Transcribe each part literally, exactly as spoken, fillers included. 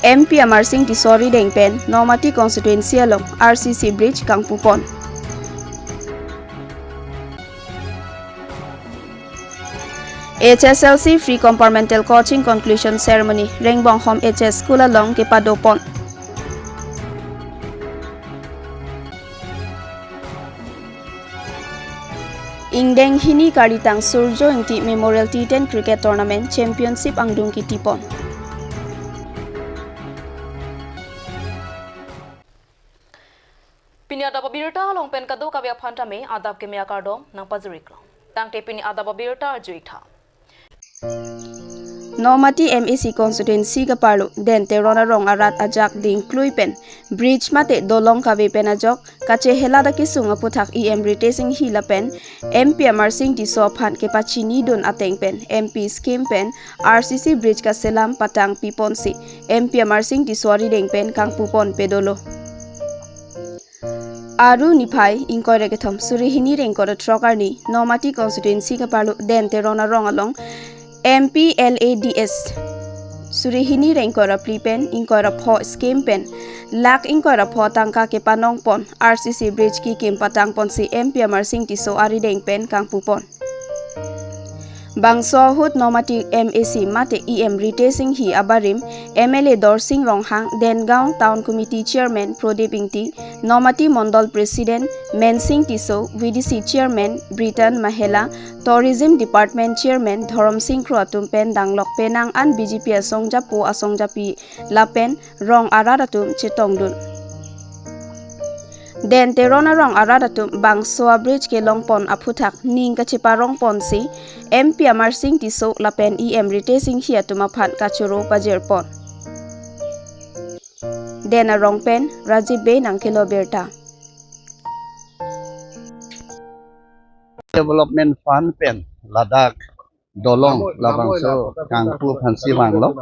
M P Amarsing Tisso arideng pen Nomati constituency along R C C bridge kangpupon. H S L C Free Compartmental Coaching Conclusion Ceremony Rengbonghom H S School along kepadopon. Ingdeng hini Karitang Surjo Ingti Memorial T ten Cricket Tournament Championship angdung kitipon. Pini adap abirta along pen kadokave aphan tame adap keme akardom nangpajiriklo. Tangte pini adap abirta arjuitha. Nomati M A C constituency kaparlo Den Teron arong arat ajak dingklui pen bridge mate dolong kave pen ajok kachehela dak kesung aputhak E M Ritesh Enghi lapen M P Amarsing Tisso aphan kepachinidun ateng pen M P scheme pen R C C bridge kaselam patang piponsi M P Amarsing Tisso arideng pen kangpupon pedolo. Aru niphai ingkoi ra kethom suri hini ra ingkoi ra throk arni Nomati constituency kaparlo Den Teron arong along M P L A D S suri hini ra ingkoi ra phli pen ingkoi ra pho scheme pen lakh ingkoi ra pho tangka kepanongpon R C C bridge kikim patangponsi M P Amarsing Tisso arideng pen kangpupon. Bangso ahut Nomati M A C mate E M Ritesh Enghi abarim M L A Dorsing Ronghang, Dengaon Town Committee Chairman Prodip Ingti, Nomati Mondol President Mensing Tisso, V D C Chairman Briton Mahela, Tourism Department Chairman Dhorom Sing Kro atum pen danglok penang an B J P asong japo asong japi lapen rong arat atum chetongdun. Den Teron arong arat atum bangso a bridge kelongpon aputhak ning kacheparongponsi M P Amarsing Tisso lapen E M Ritesh Enghi atum aphan kachoro pajirpon. Den arong pen Rajiv Bey nangkelo birta. Development Fund pen ladak dolong labangso kangpu aphansi vanglo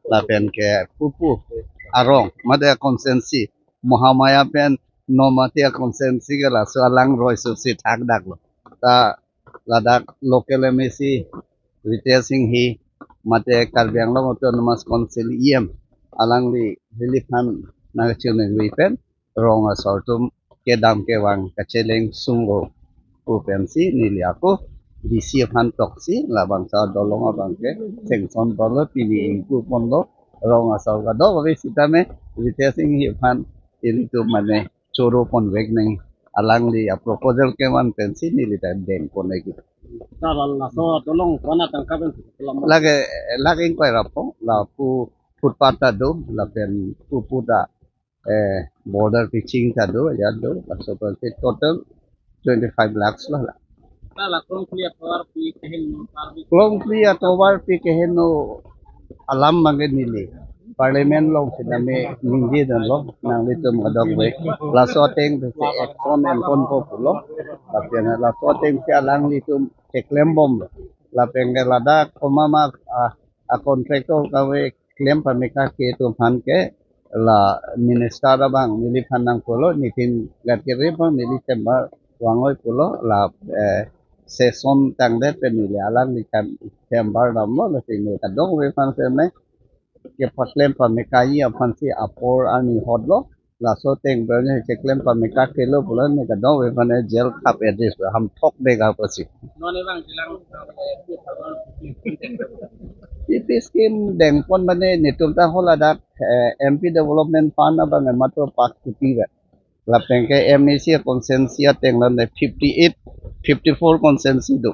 lapen ke pupu arong mate constituency Mahamaya pen Nomati constituency ke laso alang roi susi thakdaklo. Ta ladak local M A C Ritesh Enghi mate Karbi Anglong Autonomous Council E M alangli relief fund nangchiningri pen rong asor atum kedam kevang kacheleng sunglo pu pensi neli ako D C aphan toksi labangso dolong abang ke sanction ponlo pini ingpu ponlo rong asor kadokave sitame Ritesh Enghi aphan ilitum mane choro ponvek nang alangli a proposal kevan pensi neli ta dengpon lagi. Laso dolong kona tangka pen lama. Lake lake ingkoi ra pho lapu footpath ta do lapen pupu ta eh, border pitching ta do, ya do, laso pensi total twenty five lakhs lo la. Ta la Klongpli atovar pi keheno parbi. Klongpli atovar pi keheno alam abang ke neli Parliament along sitame ningjedunlo nanglitum kadokave. Laso ateng pensi action enponpo pulo. Lapen laso ateng si alanglitum cheklembomlo. Lapen ke ladak komat ma a, a contractor kave klem pameka ke atum aphan ke la minister abang neliphan nangpulo, Nitin Gadkari abang neli chamber vangoi pulo, la eh, session tangdet pen neli alangli cham-, chamber damlo, lasi ne kadokave aphan seme kepaklem pamekaji aphansi apor arni hotlo, laso ateng pen ne cheklem pameka kelo pulo, ne kadokave aphan ne jail khap edis ham thok dega pusi. Non abang jilang P P scheme dengpon mane netum ta holadak eh, M P Development Fund abang matro pas kuti ba. Lapen ke M A C constituency ateng lo ne fifty eight, fifty four constituency do.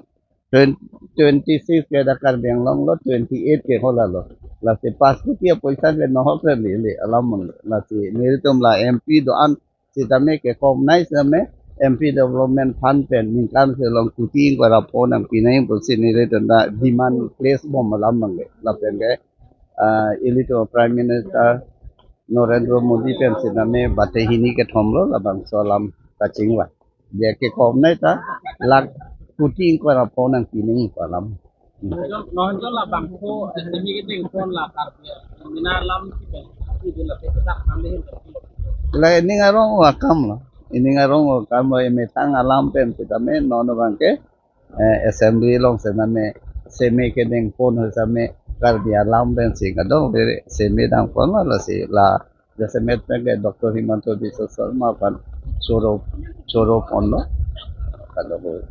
Twen-, twenty six ke da Karbi Anglong lo, twenty eight ke hola lo. Lasi pas kuti apoisa ke nohok le le alam lo. Lasi nelitum la M P do-an sitame ke kom nai sitame M P Development Fund pen ningkan si long kuti ingkoi ra pho nangpi nang pusi nelitum ta demand place bom alam abang ke. Lapen ke ah, ilitum Prime Minister Narendra Modi pen sitame bate hini kethom lo labangso alam kachingvai. Dia ke kom nai ta lakh kuti ingkoi ra pho nangpi nang pu alam. Nohonjon labangso S M E kedengpon la Karbi mina alam si pen itu la pe tak nang deh. La ining arong akam lo. Ining arong akam lo, emethang alam pen sitame non abang ke eh, assembly along sitame S M E kedengpon sitame Karbi alam pensi kadokave seme dang ponlo, lasi la jasemet pen ke Doctor Himanta Biswa Sarma aphan choro choro ponlo kadokave.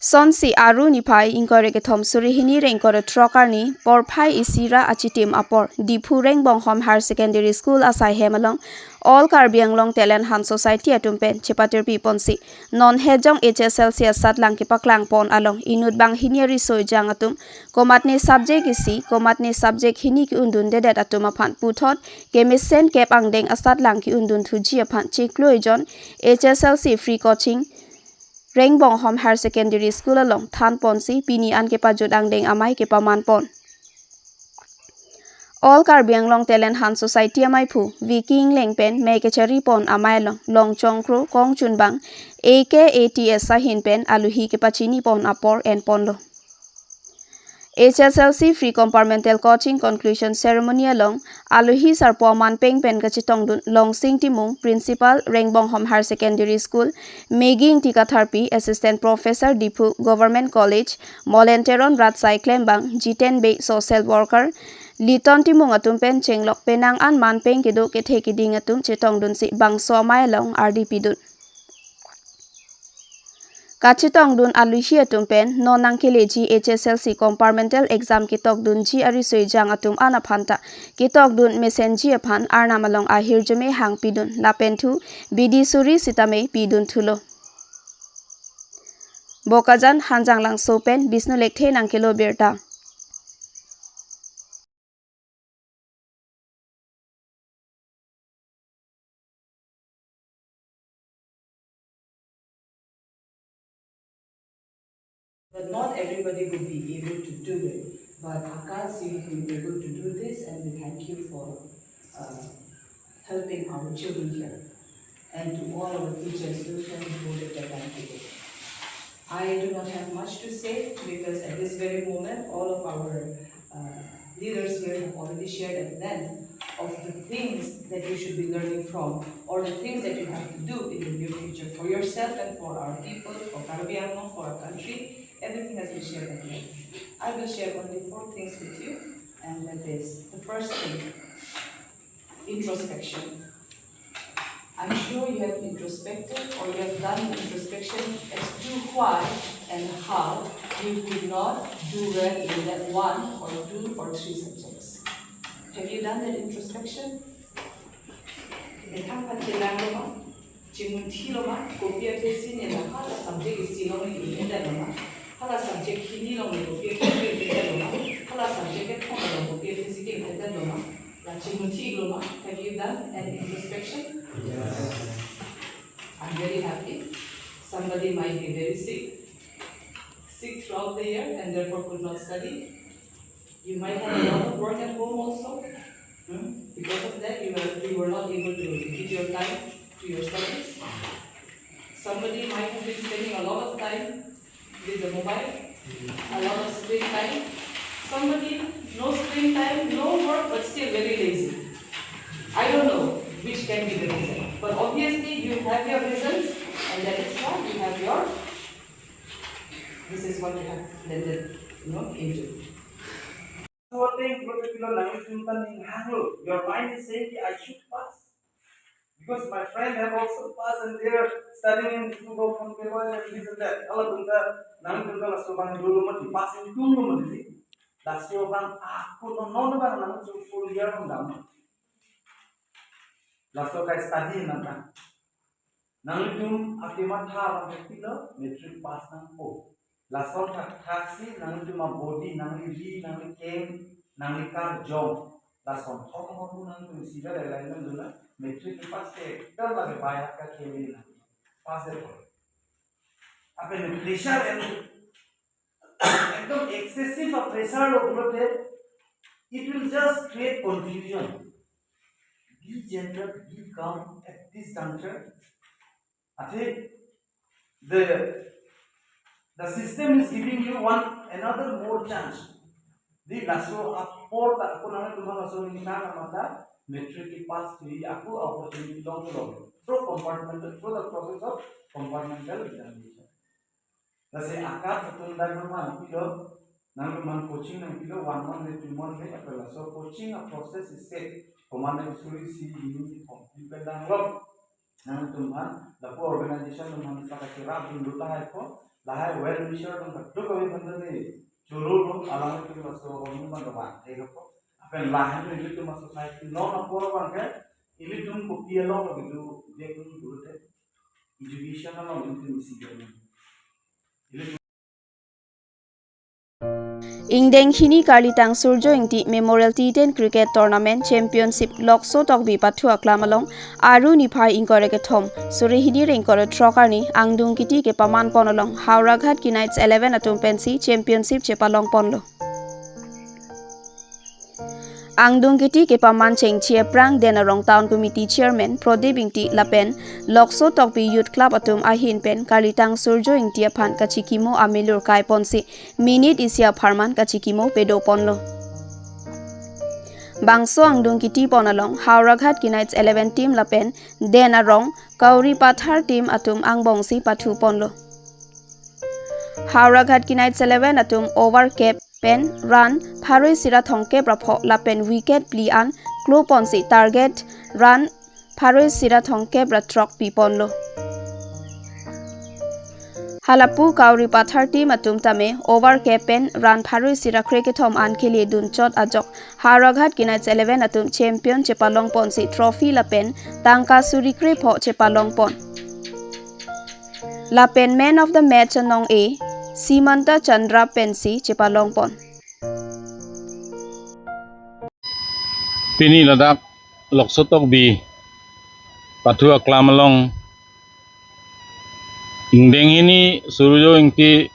Sonsi Aru niphai ingkoi ra kethom suri hini ra ingkoi ra throk arni porphai isi ra achitim apor Diphu Rengbonghom Higher Secondary School asai hem along All Karbi Anglong Talent Hunt Society atum pen chepatirpi ponsi non hejong H S L C asatlang kepaklang pon along inut banghini ariso ejang atum komatne subject isi, komatne subject hini ke-undundedet atum aphan puthot kemesen kep angdeng asatlang ke-undun thuji aphan chiklo ejon H S L C free coaching Rengbonghom Higher Secondary School along than ponsi pini an kepajut angdeng amei kepaman pon. All Karbi Anglong Talent Hunt Society ameiphu Vicky Engleng pen mei kechari pon amei along Longchong Kro kongchunbang A K A T S ahin pen alohi kepachini pon apor en ponlo. H S L C Free Compartmental Coaching Conclusion Ceremony along alohi sarpo aman peng pen kachetongdun Longsing Timung, Principal Rengbonghom Higher Secondary School, Meging Tika Tharpi, Assistant Professor Diphu Government College, Molen Teron, Ratsai Klembang, Jiten Bey, Social Worker, Liton Timung atum pen chenglok penang an man peng kedo kethe keding atum chetongdunsi bangso amei along ardi pidun. Kachetongdun alohi atum pen non nangkeleji H S L C compartmental exam ketokdunji ariso ejang atum an aphan ta ketokdun mesenji aphan Arnam along ahirjume hangpidun lapen thu bidi suri sitame pidun thulo. Bokajan Hanjanglangso pen Bishnu Lekthe nangkelo birta. But not everybody would be able to do it. But Akash, you have been able to do this, and we thank you for uh, helping our children here. And to all our teachers, those who have devoted their time to it. I do not have much to say because at this very moment, all of our uh, leaders here have already shared at length of the things that you should be learning from or the things that you have to do in the near future for yourself and for our people, for Karbi Anglong, for our country. Everything has been shared at length. I will share only four things with you, and that is the first thing, introspection. I'm sure you have introspected or you have done introspection as to why and how you could not do well in that one or two or three subjects. Have you done that introspection? Methang pachelanglo ma, chimunthilo ma, kopi aphesi ne la hala subject isi along ne invented lo ma, hala subject hini along ne kopi aphesi invented lo ma, hala subject kethom along kopi aphesi invented lo ma, la chimunthi lo ma. Have you done an introspection? Yes. I'm very happy. Somebody might be very sick, sick throughout the year and therefore could not study. You might have a lot of work at home also. Hmm? Because of that, you were, you were not able to give your time to your studies. Somebody might have been spending a lot of time with the mobile, a lot of screen time. Somebody, no screen time, no work, but still very lazy. I don't know which can be the reason. But obviously, you have your reasons, and that is why you have your, this is what you have landed, you know, into. Voting, vote kilo nangtum ta ninghanglo. Your mind is saying, "I should pass." Because my friend have also passed and they are studying in Diphu Government College and this and that. Halatum ta, nangtum ta laso abang dolo mati, pass in tum lo mati. Laso abang ako no no abang nangtum full year abang dam. Laso kai study nang ta. Nangtum akematha abang ke pilo, matric pass nangpo. Lason thakthak si nangtum a body, nangli ri, nangli keng, nangli karjong. Lason thok mo tu nangtum sida le lain nang duna, matric pass ke, kan lagi bayar ka kemi na. Pass de. Apa ni pressure and ekdom excessive a pressure lo pulote, it will just create confusion. Be gentle, be calm at this juncture. I think the, the system is giving you one another more chance. Di laso apor ta ako nangtum laso ningkan amata matric ke pass kri ako opportunity long long through compartmental, through the process of compartmental examination. Lasi akat atum dak nangman pilo, nangman coaching nangpilo, one month le two month le, apel laso coaching a process isi, komatne suri isi ini complete pen dang lo. Nangtum aphan, lapu organization atum aphan saka cherapdun tahai ko, lahai well wisher atum kadokave aphan tame choro lo, alangtum laso aning aphan dovan thek ko. Apel lahai atum laso society non apor abang ke, ilitum kopi along lo gitu, dia kung guru te, education along ilitum isi gani. Ilitum Ingdeng hini Karlitang Surjo Ingti Memorial T ten Cricket Tournament Championship Lokso Tokbi pathu aklam along Aru niphai ingkoi ra kethom, suri hini ra ingkoi ra throk arni Angdung Kiti kepaman pon along Howraghat Knights eleven atum pensi championship chepalong ponlo. Angdung Kiti kepaman chengchi aphrang Den Arong Town Committee Chairman Prodip Ingti lapen Lokso Tokbi Youth Club atum ahin pen Karlitang Surjo Ingti aphan kachikimo amelur kai ponsi minute isi apharman kachikimo pedo ponlo. Bangso Angdung Kiti pon along Howraghat Knights eleven team lapen Den Arong Kauri Pathar team atum angbongsi pathu ponlo. Howraghat Knights eleven atum over kep pen run pharo isi ra thomkep ra pho lapen wicket phli an klo ponsi target run pharo isi ra thomkep ra throk pi ponlo. Halapu Kauri Pathar team atum tame over kep pen run pharo isi ra krekethom an khele dun chot ajok Howraghat Knights eleven atum champion chepalong ponsi trophy lapen tangka suri krepho chepalong pon. Lapen man of the match anong-e Simanta Chandra pensi chepalong pon. Pini ladak Lokso Tokbi pathu aklam along ingdeng hini Surjo Ingti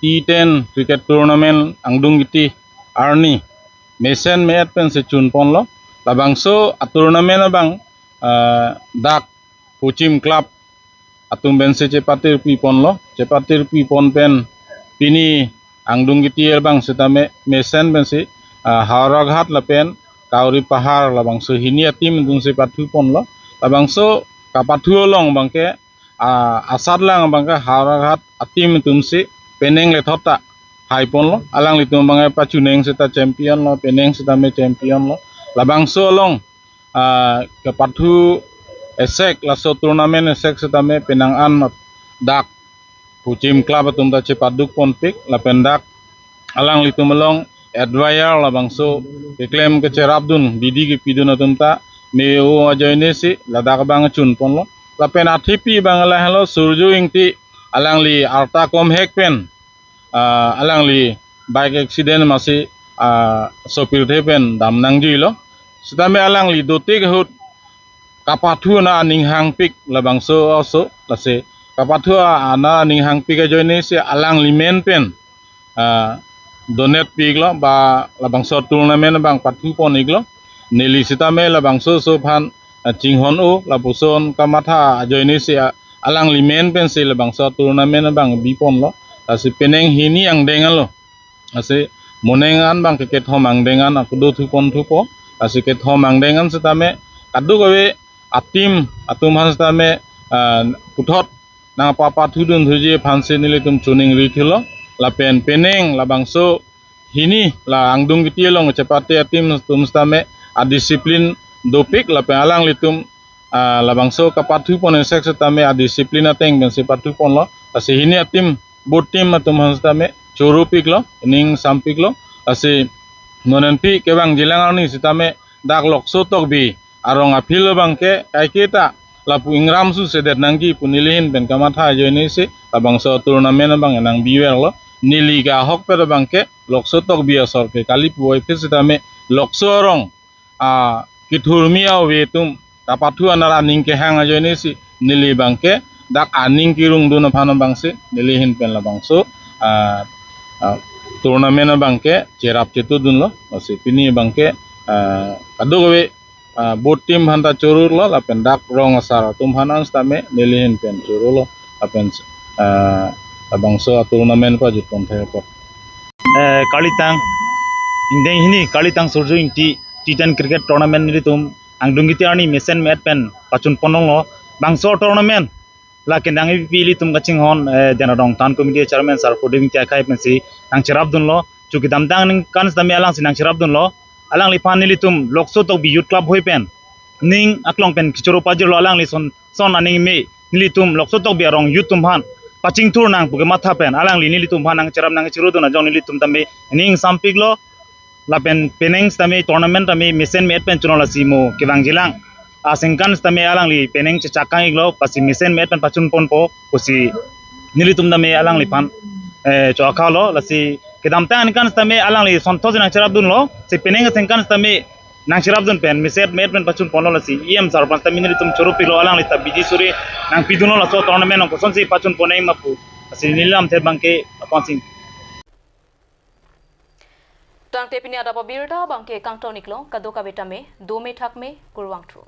T ten Cricket Tournament Angdung Kiti arni mesen me-et pensi chun ponlo. Labangso a tournament abang, ah, dak Pochim Club atum pensi chepatir pi ponlo, chepatir pi pon pen pini Angdung Kiti abang sitame mesen pensi, ah, Howraghat lapen Kauri Pahar labangso hini a team atumsi pathu ponlo. Labangso kapathu along abangke, ah, asatlang abangke Howraghat a team atumsi penang lethot ta hai ponlo. Alanglitum abangke pachuneng seta champion lo, penang sitame champion lo. Labangso along, ah, kapathu esek, laso tournament esek sitame penang an dak Pochim Club atum ta chepaduk ponpik lapen dak alanglitum along advisor labangso keklem kecherapdun bidi kepidun atum ta me-o ajoine si ladak abang chun ponlo. Lapen athepi abang lahelo Surjo Ingti, alangli arta komhek pen, ah, alangli bike accident masi, ah, sopirthe pen dam nangjuilo. Sitame alangli dotik ahut kapathu ana aning hangpik labangso oso, lasi kapathu ana aning hangpik ajoine si alangli men pen, ah, donate piklo ba labangso tournament abang pathu pon iklo. Neli sitame labangso oso aphan, ah, chinghon-o lapuson kamatha ajoine si, ah, alangli men pensi labangso tournament abang bi ponlo. Lasi penang hini angdeng anlo. Lasi moneng an abangke kethom angdeng an ako dothu pon thupo. Lasi kethom angdeng an sitame kadokave a team atum aphan sitame, ah, puthot nangpapathudun thuji aphansi nelitum choningri thulo. Lapen penang labangso hini la Angdung Kiti along chepate a team atum sitame a discipline dopik lapen alanglitum, ah, labangso kapathu pon esek sitame a discipline ateng pensi pathu ponlo. Lasi hini a team, both team atum aphan sitame choro piklo, ining sampiklo. Lasi non anpi kevangjilang arni sitame dak Lokso Tokbi arong a field abangke kaiketa lapu ingram susedet nangji pu neli ahin pen kamatha ajoine si labangso tournament abang nangbiverlo. Neli ke ahokpet abangke Lokso Tokbi asor ke kali puvoiphit sitame Lokso arong, ah, kethurmi ave atum kapathu ana aning kehang ajoine si neli abangke dak aning kerungdun aphan abangsi neli ahin pen labangso, ah, ah, tournament abangke cherap chetudunlo. Lasi pini abangke, ah, kadokave, ah, both team aphan ta chorolo lapen dak rong asar atum aphan an sitame neli ahin pen chorolo lapen, ah, labangso a tournament pajut pon thek apot. Eh, Karlitang, ingdeng hini Karlitang Surjo Ingti T ten Cricket Tournament nelitum Angdung Kiti arni mesen me-et pen pachun ponlonglo. Bangso tournament La kendang A B P ilitum kachinghon, eh, Dena Dong Town Committee Chairman Sar Prodip Ingti akhai pensi nangcherapdunlo. Chuki damtang aningkan setame alangsi nangcherapdunlo. Alangliphan nelitum Lokso Tokbi Youth Club hoi pen ning aklong pen kechoro pajirlo, alangli son son aning me nelitum Lokso Tokbi arong youth atum aphan pachingthur nang pu kematha pen alangli nelitum aphan nangcherap nangcherudun ajong nelitum tame ning sampiklo. Lapen penang setame tournament tame mesen me-et pen chunlo, lasi mo kevangjilang aningkan setame alangli penang chechak kang-iklo, lasi mesen me-et pen pachun ponpo pusi nelitum tame alangliphan, eh, cho-aklo. Lasi kedamtang aningkan setame alangli sonthotsi nangcherapdunlo, si penang aningkan setame nangcherapdun pen mesen me-et pen pachun ponlo, lasi E M sar aphan setame nelitum choropiklo, alangli ta bidi suri nangpidunlo, laso tournament along kosonsi pachun ponnang ma pu. Lasi neli lamthe abangke apon sing. Tangte pini adap abirta abangke kangton-iklo, kadokave tame dome thakme, kurvangthu.